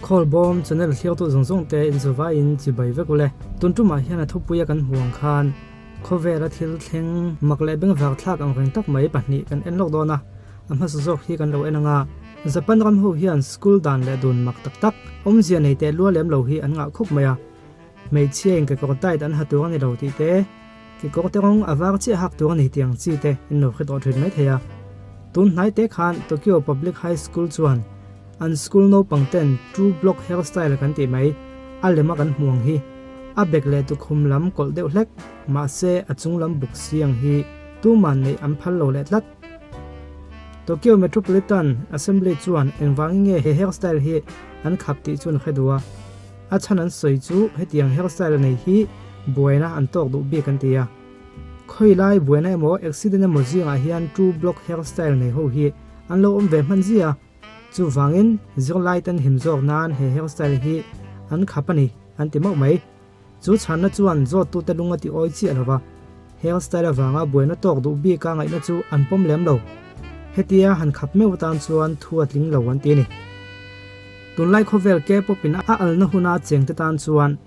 Khawlbawm channel thliartu zawng zawng te inzawvaiin chibai vek ule. Tun tumah hian a thupuia kan hmu ang khan khawvela thil thleng mak leh bengvar thlak ang reng tak mai pahnih kan en lawk dawn a, a hmasa zawk hi kan lo en anga Japan ram ho hian school dan leh dun mak tak tak awmzia nei teh lua lem lo hi an ngah khup mai a, hmeichhia in kekawr tight an ha tur a ni lo tih te, kekawr te rawng a var chiah hak tur a ni tih ang chi te in lo hre tawh thin mai thei a. Tun hnai te khan Tokyo Public High School chuan An school naupang ten two block hairstyle kan tih mai, a lema kan hmu ang hi. A bek leh tukhum lam kawlh deuh hlek, mahse a chung lam buk si ang hi tuman neih an phal lo leh tlat. Tokyo Metropolitan Assembly chuan engvangin nge he hairstyle hi an khap tih chu an hre duh a, a chhan an sawi chu hetiang hairstyle a nei hi buaina an tawk duh bik an ti a. Khawilai buaina emaw accident emaw zingah hian two block hairstyle nei ho hi an lo awm ve hman zia. Chuvangin, zirlai ten him zawk nan he hairstyle hi an khap a ni, an ti mauh mai. Chu chhanna chuan zawttute lung a ti awi chiah lo va, hairstyle avanga buaina tawk duh bika ngaihna chu an pawm lem lo. Hetia han khap meuh atan chuan thu a tling lo an ti a ni. Tunlai khawvel K-pop in a alna huna chengte tan chuan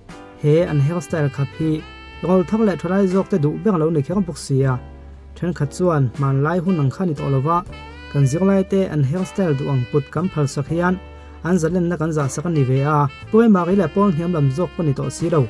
he an hairstyle khap hi rawl thar leh thalai zawkte duh ber lo ni kher bawk si a. Thenkhat chuan hmanlai hun ang kha ni tawh lova, kan zirlaite an hairstyle duh ang put kan phalsak hian an zalenna kan zahsak a ni ve a, primary leh pawl hniam lam zawk pawh ni tawh si lo.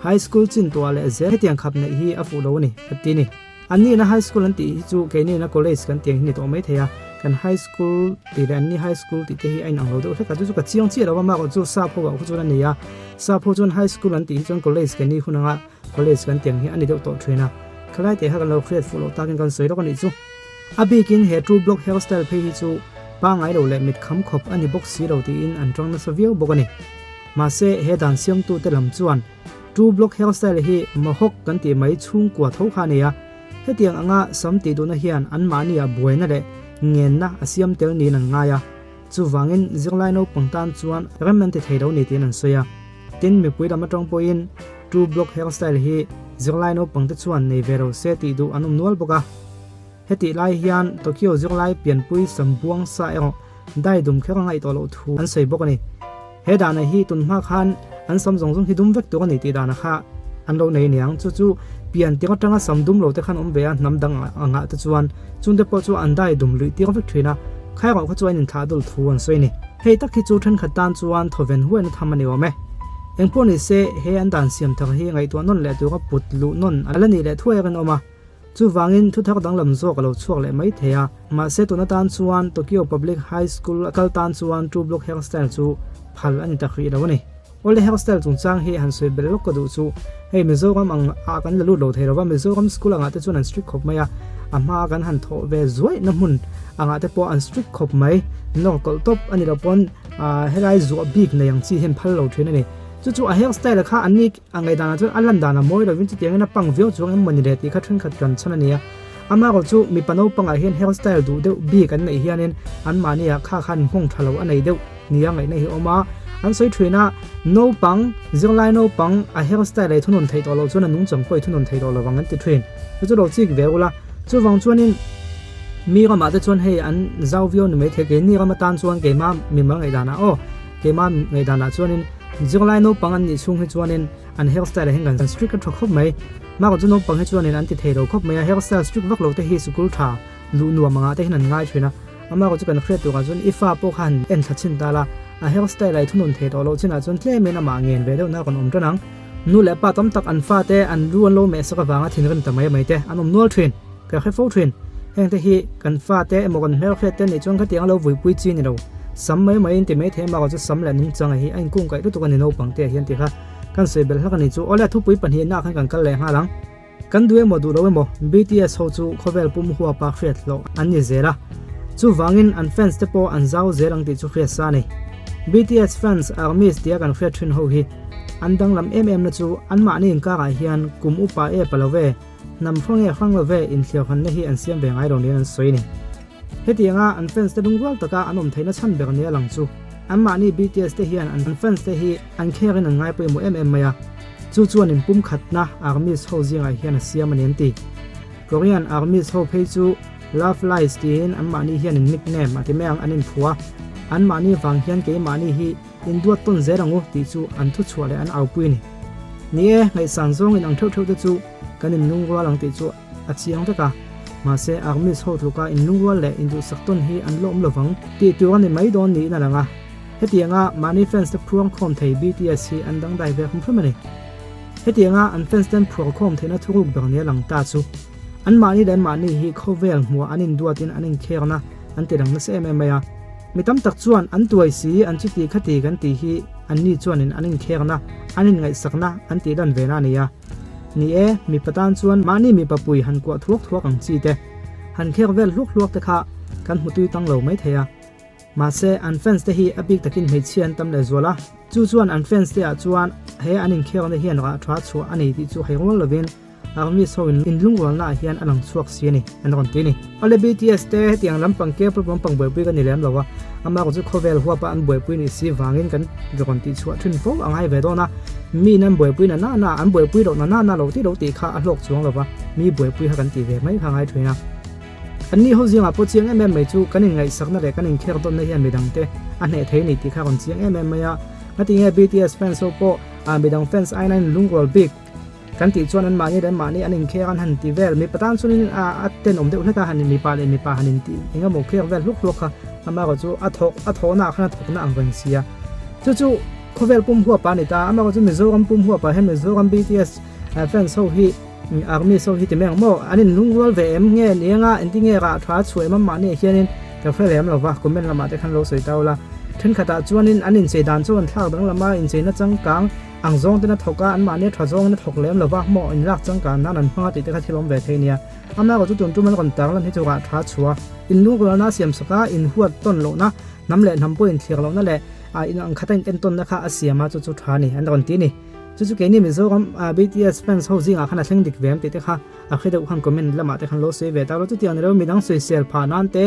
High school chin tuah leh zel hetiang khap neih hi a fuh lo a ni, a ti ni. An nihna high school an tih hi chu keiniina college kan tih ang hi ni tawh mai thei a, kan high school tih leh anni high school tih te hi a inang lo deuh hlek a, chu chu ka chiang chiah lo a, mahrawh chu sap ho ah kha chuan a ni a, sap ho chuan high school an tih hi chuan college keini hun anga College kan tiang hi a ni deuh tawh thin a, khalai teh kha kan lo hriat fuh loh takin kan sawi lawk a nih chu. A bikin he two block hairstyle phei hi chu pangai lo leh mit kham khawp a ni bawk si lo tiin an tang nasa viau bawk a ni. Mahse he dan siamtute lam chuan two block hairstyle hi mohawk kan tih mai chhungkua tho kha a ni a, hetiang anga sam tih duhna hian anmahniah buaina leh ngenna a siam tel niin an ngai a, chuvangin zirlai naupang tan chuan rem an ti thei lo ni tiin an sawi a. Tin, mipui lam atang pawhin two block hairstyle hi zirlai naupang te chuan nei ve lo se tih duh an awm nual bawk a. Hetih lai hian Tokyo zirlai pianpui sambuang sa erawh dai dum kher a ngaih tawh loh thu an sawi bawk a ni. He dana hi tun hma khan an sam zawng zawng hi dum vek tur a ni tih dana kha an lo nei aniang. Chu chu pian tir atanga sam dum lo te khan awm ve a, hnam dang angah te chuan chungte pawh chu an dai dum luih tir vek thin a, khai erawh kha chu an inthlah dul thu an sawi a ni. Hei tak hi chu thenkhat tan chuan thawven huaina tham a ni awm e. Engpawh ni se, he an dan siam thar hi ngaihtuah nawn leh tura put luh nawn a la nih leh thuai a rinawm a. Chuvangin thu thar danglam zawk a lo chhuak leh mai thei a. Mahse tuna tan chuan Tokyo Public High School a kal tan chuan two block hairstyle chu phal a ni tak rih lo a ni. Awle hairstyle chungchang hi han sawi belh lawk ka duh chu hei Mizoram ang ah kan la lut lo thei lo va, Mizoram school angah te chuan an strict khawp mai a, a hma kan han thawh ve zuaih na hmun angah te pawh an strict khawp mai, nawr kawlh tawp a ni lo pawn ah helai zuah bik nei ang chi hian phal lo thin a ni. Chu chu a hairstyle kha an ni a ngaihdan ah chuan a lan dan a mawi lovin chutiang in a pang viau chuang em mawni le tih kha thenkhat kan chhan a ni a, amaherawh chu mipa naupang ah hian hairstyle duh deuh bik an neih hianin anmahni ah kha khan nghawng tha lo a nei deuh nia ngaihna hi a awm a, an sawi thin a, naupang, zirlai naupang a hairstyle ei thunun theih tawh loh chuan a nungchang pawh ei thunun theih tawh lo vang an ti thin. Chu chu lo chik ve ula, chuvang chuanin mi ramah te chuan hei an zau viau ni maithei, keini ram atan chuan keima mimal ngaihdanah aw, keima ngaihdanah chuanin zirlai naupang an nih chhung hi chuanin an hairstyle ah hian kan strict a tha khawp mai. Mahka chu naupang hi chuanin an ti thei lo khawp mai a, hairstyle strict vak lo te hi sikul tha luh nuam angah te hian an ngai thin a. Amah chu kan hriat turah chuan i fa pawh kha han en thla chhin ta la, a hairstyle a i thunun thei tawh loh chinah chuan tlemin amah ngen ve deuhna a rawn awm tan ang. Nu leh pa tam tak an fate an lu an lo meh sak avanga thinrim ta mai mai te an awm nual thin, ka hre fo thin. Heng te hi kan fate emaw kan hmelhriat te nih chuan khatiang a lo vuipui chi ni lo. Sam mai mai in ti mai thei amah chu sam leh nungchang a hi a inkungkaih lutuk a ni naupang te ah hian ti kha kan sawi belh hlak a ni chu. Awle thupui pahnihna ah khan kan kal leh nghal ang. Kan duh emaw duh lo emaw BTS ho chu khawvel pum huapa hriat hlawh an ni zel a, chuvangin an fans te pawh an zau zel ang tih chu hriat sa a ni. BTS fans ARMYs tia kan hriat thin ho hi an danglam em em na chu anmahni inkarah hian kum upa e pa lo ve, hnam hrang e hrang lo ve inthliarhanna hi an siam ve ngai lo niin an sawi a ni. Hetianga an fans te lungrual taka an awm theihna chhan ber nia lang chu anmahni BTS te hian an fans te hi an kherin an ngai pawimawh em em mai a, chu chuan in pumkhatna ARMYs ho zingah hian a siam a ni an ti. Korean ARMYs ho phei chu Love Lies tiin anmahni hian in nickname a ti mai ang an inphua. Anmahni vang hian keimahni hi induat tawn zel ang u tih chu an thuchhuah leh an aupui a ni. Ni e, ngaihsan zawng in ang theuh theuh te chu kan inlungrual ang tih chu a chiang vek a, mahse Army's ho tluka inlungrual leh induhsak tawn hi an la awm lovang tih tur a ni mai dawn niin a lang a. Hetianga mahni fans te phuang khawm thei BTS hi an dangdai ve hrim hrim a ni. Hetianga an fans ten phuar khawm theihna thuruk ber nia lang ta chu anmahni leh anmahni hi khawvel hmuah an induatin an inkherna an ti lang nasa em em mai a. Mi tam tak chuan an tuai si, an chuti khati kan tih hi anni chuanin an inkherna, an inngaihsakna an tih lan ve na a ni a. Ni e, mipa tan chuan mahni mipa pui han kuah thuak thuak ang chi te, han kher vel hluak hluak te kha kan hmu tui tang lo mai thei a. Mahse, an fans te hi a bik takin hmeichhia an tam lehzual a, chu chuan an fans te ah chuan he an inkherna hian rah tha chhuah a nei tih chu hai rual lovin Army's ho in inlungrualna ah hian a lang chhuak si a ni, an rawn ti a ni. Awle BTS te hetiang lampang K-pop lampang buaipui ka ni lem lo a, amaherawhchu chu khawvel huapa an buaipui nih si vangin kan rawn tih chhuah thin fo a ngai ve dawn a, miin an buaipui na na na, an buaipui loh na na na lo tih lo tih kha a hlawk chuang lo va, mi buaipui kha kan tih ve mai kha a ngai thin a. Anni ho zingah pawh chiang em em mai chu kan inngaihsakna leh kan inkher dawnna hian midangte a hneh thei a ni tih kha a rawn chiang em em mai a, ngatinge BTS fans ho pawh midang fans aiin an inlungrual bik? Kan tih chuan anmahni leh anmahni an inkher an han ti vel. Mipa tan chuanin a tenawm deuh hlek a, han mipa leh mipa han intih eng emaw kher vel hluk hluk kha amaherawh chu a thawk a thawhna ah khan a thawkna ang reng si a. Chu chu khawvel pum huap a ni ta. Amaherawh chu Mizoram pum huap ah hian Mizoram BTS fans ho hi Army ho hi ti mai ang maw? An inlungrual ve em nge ni anga engtinge rah tha chhuah em anmahni ah hianin ka hre lem lo va, comment lamah te khan lo sawi ta ula. Thenkhatah chuanin an inchei dan chu an thlak danglam a, incheina changkang Ang zawng ten a thawk a, anmahni a tha zawngin a thawk lem lo va, maw inlak changkan nan an hmang a tih te kha thil awm ve thei nia. Amaherawh chu tun tum an rawn tar lan hi chu rah tha chhuah, inlungrualna a siam sak a, inhuat tawn lohna, hnam leh hnam pawh inthlir lohna leh in ang khata in entawnna kha a siam a, chu chu tha a ni an rawn ti a ni. Chu chu keini Mizoram BTS fans ho zingah khan a thleng dik ve em tih te kha A hre deuh khan comment lamah te khan lo sawi ve ta lo chutiang ni lo midang sawisel phah nan te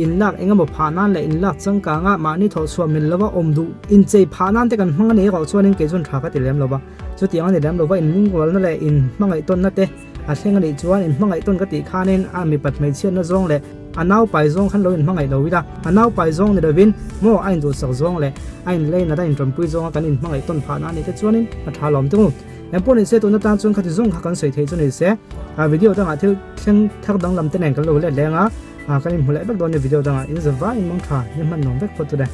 inlak eng emaw phah nan leh inlak changkanga mahni thawhchhuah mil lova awm duh inchei phah nan te kan hmang a ni erawh chuanin kei chuan tha ka ti lem lo va chutiang a ni lem lo va inlungrualna leh inhmangaihtawnna te a thleng a nih chuan inhmangaihtawn ka tih khanin a mipat hmeichhiatna zawng leh a naupai zawng khan lo inhmangaih lo ila a naupai zawng ni lovin maw a induhsak zawng leh a inleinat a intanpui zawnga kan inhmangaihtawn phah nan a nih te chuanin a tha lawm tung. Engpawh ni se tuna tan chuan khati zawng kha kan sawi theih chu ni se a video dangah thil thleng thar danglam te nen kan lo let leng a kan inhmu leh vek dawn nia video dangah in za vai in mawng tha ni hman nuam vek phawt chu le.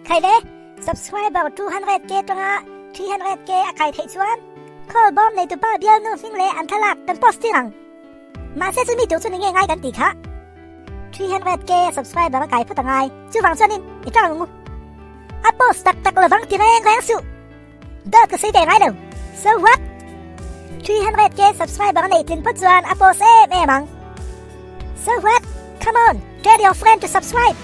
Khai le, subscriber 200k tanga 300k a kai theih chuan call bawm neitupa bialnu hming leh an thlalak kan post tir ang. Mahse chumi tur chu ni nge ngai kan tih kha. 300k subscriber a kai phawt angai. Chuvang chuanin i tang ang u. A post tak tak lovang ti reng reng suh. Dawt ka sawi ve ngai lo. So what? 300k subscriber a nei tlin phawt chuan a post em em ang. So what? Come on, tell your friend to subscribe.